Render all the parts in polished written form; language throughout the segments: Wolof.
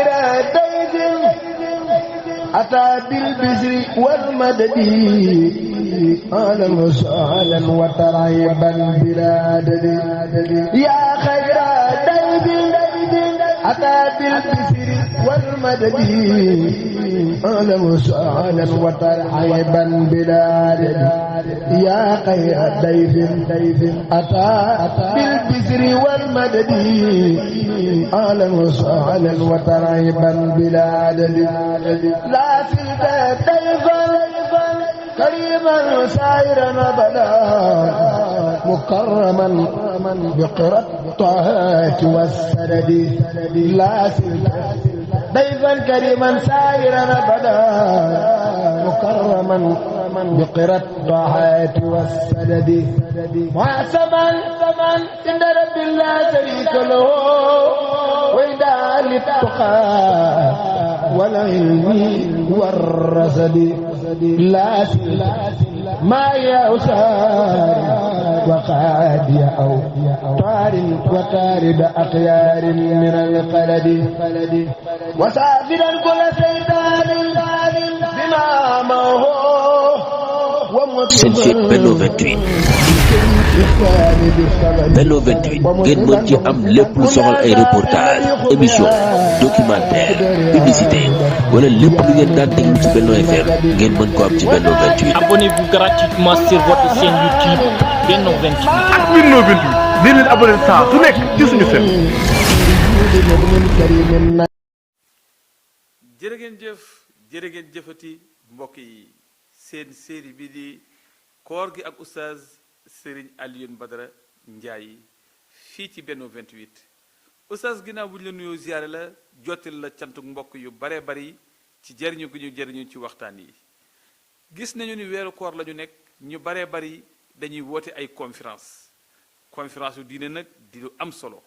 خير ضيف أتى بالبشر والمدد أهلا وسهلا وترحيبا بلا عدد يا خير ضيف أتى بالبشر والمدد أهلا وسهلا وترحيبا بلا عدد يا خير ضيف أتى بالبشر والمدد أهلا وسهلا وترحيبا بلا عدد لا زلت ضيفا كريما سائرا أبدا مكرما بقرى الطاعات والسدد لا زلت ضيفا كريما سائرا أبدا مكرما بقرى الطاعات والسدد معصما عند رب لا شريك له وإدعاء للتقى والعلم والرصد لا ما يأسار وقاد أو طار وتارد أخيار من القلد وسافرا كل سيطان بما أمره seen site Benno 28 Benno 28 ngeen mën ci am lépp lu soxal ay reportage émission documentaire publicité wala lépp lu ngeen daan déglu ci Benno FM ngeen mën ko am ci Benno 28. Abonnez-vous gratuitement sur votre chaîne YouTube Benno 28. ak Benno 28 di leen abonné saa su nekk ci suñu seen. jërë ngeen jëfati mbokk yi seen série bi di koor gi ak oustaz Serigne Alioune Badara Ndiaye fii ci Benno 28 oustaz ginnaaw bu ñu la nuyoo ziyaare la jottali la cantuk mbokk yu bare bari ci jëriñu gi ñu jëriñu ci waxtaan yi gis nañu ni weeru koor la ñu nekk ñu bare bari dañuy woote ay conférence yu diine nag di lu am solo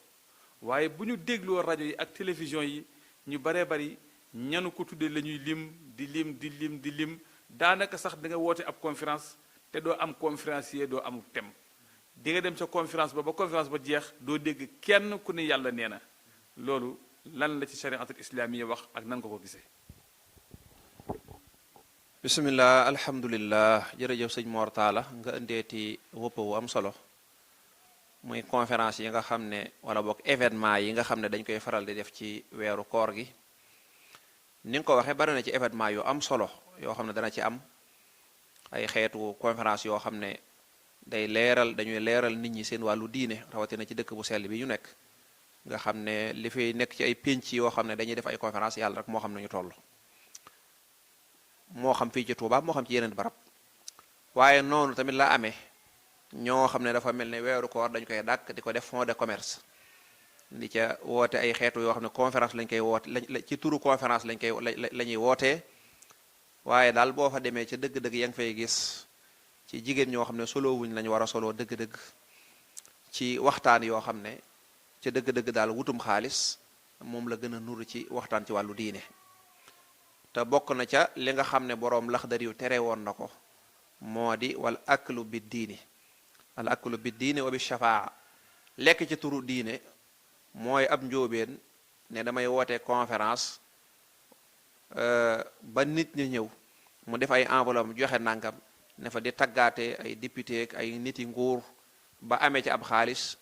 waaye bu ñu dégloo rajo yi ak télévision yi ñu bare bari ñanu ko tuddee la ñuy di lim daanaka sax da nga woote ab conférence te doo am conférencier doo am thème di nga dem sa conférence ba conférence ba jeex doo dégg kenn ku ne yàlla nee na loolu lan la ci chariatul islaamiya wax ak nan ko gisee. bismillah alhamdulillah jërëjëf sëñ Mor Talla nga indeeti wëpp wu am solo muy conférence yi nga xam ne wala boog événement yi nga xam ne dañ koy faral di def ci weeru koor gi ni nga ko waxee bari na ci événement yu am solo yoo xam ne dana ci am ay xeetu conférence yoo xam ne dañuy leeral nit ñi seen wàllu diine rawatina ci dëkk bu sell bi ñu nekk nga xam ne li fay nekk ci ay pénc yoo xam ne dañuy def ay conférence yàlla rek moo xam ne ñu toll moo xam fii ci Touba moo xam ci yeneen barab waaye noonu tamit la amee ñoo xam ne dafa mel ne weeru koor dañ koy dàkk di ko def fond de commerce di ca woote ay xeetu yoo xam ne conférence lañ koy woote ci turu conférence la ñuy wootee waaye daal boo fa demee ca dëgg-dëgg ya nga fay gis ci jigéen ñoo xam ne solo wuñ lañu war a soloo dëgg-dëgg ci waxtaan yoo xam ne ca dëgg-dëgg daal wutum xaalis moom la gën a nuru ci waxtaan ci wàllu diine te bokk na ca li nga xam ne boroom Laxdari yu tere woon na ko moo di wal aklu bi diini al aklu bi diine wa bi shafaa lekk ci turu diine mooy ab njóobeen ne damay woote conférence ba nit ñi ñëw mu def ay enveloppe joxe nangam ne fa di taggaate ay député ak ay niti nguur ba amee ci ab xaalis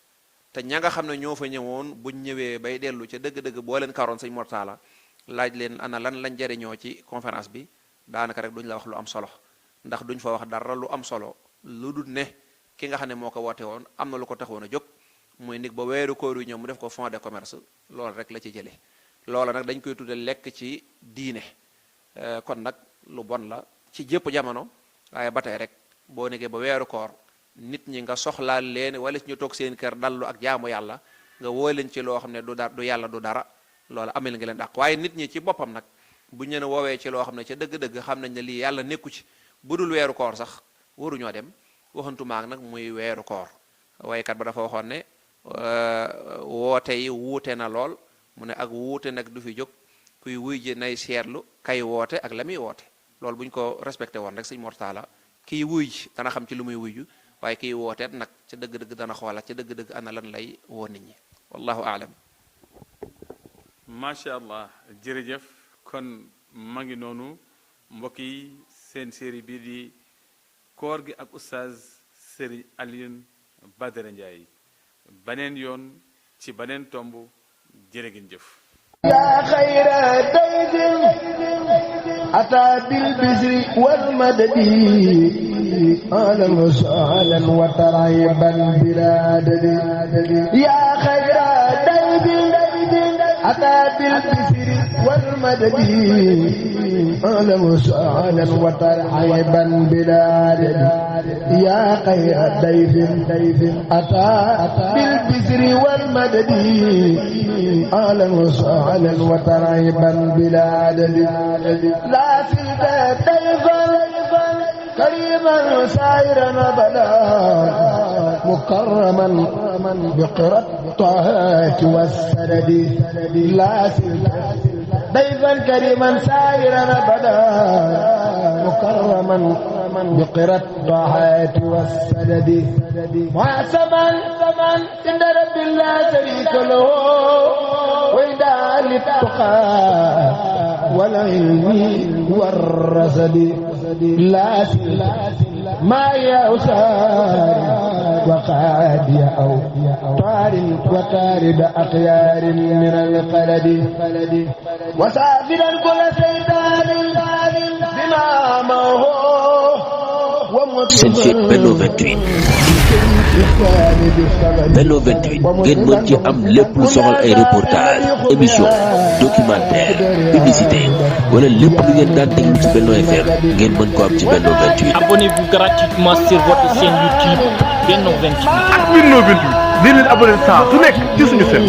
te ña nga xam ne ñoo fa ñëwoon buñ ñëwee bay dellu ca dëgg-dëgg boo leen karoon sëñ Mor Talla laaj leen ana lan lañ jariñoo ci conférence bi daanaka rek duñ la wax lu am solo ndax duñ fa wax dara lu am solo lu dul ne ki nga xam ne moo ko woote woon am na lu ko taxoon a jóg muy nit ba weeru koor yu ñëw mu def ko fond de commerce loolu rek la ci jëlee loola nag dañ koy tudde lekk ci diine kon nag lu bon la ci jëpp jamono waaye ba tey rek boo nekkee ba weeru koor nit ñi nga soxlaal leen wala ci ñu toog seen kër dallu ak jaamu yàlla nga woo leen ci loo xam ne du yàlla du dara loola amel nga leen dàq waaye nit ñi ci boppam nag bu ñu leen woowee ci loo xam ne ca dëgg-dëgg xam nañ ne lii yàlla nekku ci bu dul weeru koor sax waruñoo dem waxantumaak nag muy weeru koor waykat ba dafa waxoon ne woote yi wuute na lool mu ne ak wuute nag du fi jóg kuy wuy ji nay seetlu kay woote ak la muy woote loolu bu ñu ko respecté woon rek sëñ Mor Talla kiy wuy ji dana xam ci lu muy wuyju waaye kiy wooteet nag ca dëgg-dëgg dana xoolaat ca dëgg-dëgg ana lan lay woo nit ñi wallahu aalam macha allah jërëjëf kon ma ngi noonu mbokk yi seen série bii di koor gi ak oustaz Serigne Alioune Badara Ndiaye baneen yoon ci baneen tomb jërë ngeen jëf yaa xayra dayfin ataa bil bisri wal madadi ahlan wa sahlan wa tarhiban bilaa adadi yaa xayra dayfin ataa bil bisri wal madadi ahlan wa sahlan wa tarhiban bilaa adadi yaa xayra dayfin ataa bil bisri wal madadi ahlan wa sahlan wa tarhiban bilaa adadi laa silta dayfan كريما سائرا أبدا مكرما بقرى الطاعات والسدد لا ضيفا كريما سائرا أبدا مكرما بقرى الطاعات والسدد وعسما عند رب لا شريك له وإداء للتقى والعلم والرصد لا ما يوسار وقاد أو طار وطارد أخيار من القلد وسافرا كل سيدان بما موه seen site Benno 28 Benno 28 ngeen mën ci am lépp lu soxal ay reportage émission documentaire publicité wala lépp lu ngeen daan déglu ci Benno FM ngeen mën ko am ci Benno 28. Abonnez-vous gratuitement sur votre chaîne YouTube Benno 28. ak Benno 28 di leen abonné saa su nekk ci suñu seen.